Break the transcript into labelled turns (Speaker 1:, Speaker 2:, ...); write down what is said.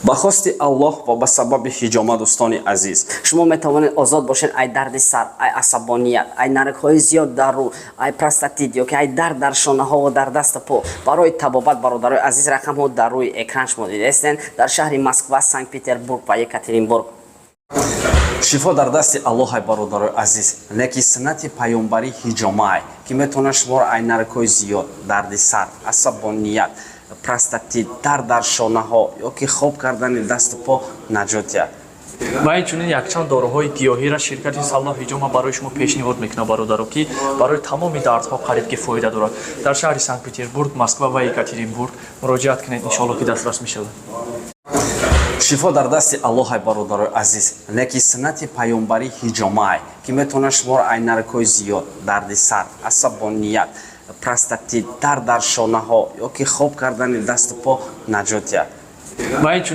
Speaker 1: Ба хости Аллоҳ ва ба сабаби ҳиҷома, дӯстони азиз,
Speaker 2: шумо метавонед озод бошед ай дарди сар, ай асабоният, ай нарикҳои зиёд дар рӯ, ай простатит ёки ай дард дар шонаҳо ва дар дасту по. Барои табобат, бародарои азиз, рақамҳо дар рӯи экран шумо дидаистен: дар шаҳри Москва, Санкт Петербург ва Екатеринбург.
Speaker 1: Шифо дар дасти Аллоҳай, бародарои азиз, леки суннати паёмбарӣ ҳиҷомаай, ки метавонад шуморо ай нарикҳои зиёд, дарди сар, асабоният, простатит, дард дар шонаҳо ёки хоб кардани дасту по наҷот диҳад.
Speaker 3: Ва инчунин якчанд доруҳои гиёҳиро ширкати Салло Ҳиҷома барои шумо пешниҳод мекунад, бародаро, ки барои тамоми дардҳо қариб ки фоида дорад. Дар шаҳри Санкт Петербург, Москва ва Екатеринбург муроҷиат кунед, иншоалло, ки дастрас мешавад.
Speaker 1: Шифо дар дасти Аллоҳай, бародарои азиз, леки суннати паёмбарӣ ҳиҷомаай, ки метавонад шуморо ай нарикҳои зиёд, дарди сар, асабоният, простатит, дард дар шонаҳо ёки хоб кардани дасту по наҷот диҳад.
Speaker 3: Ва инчунин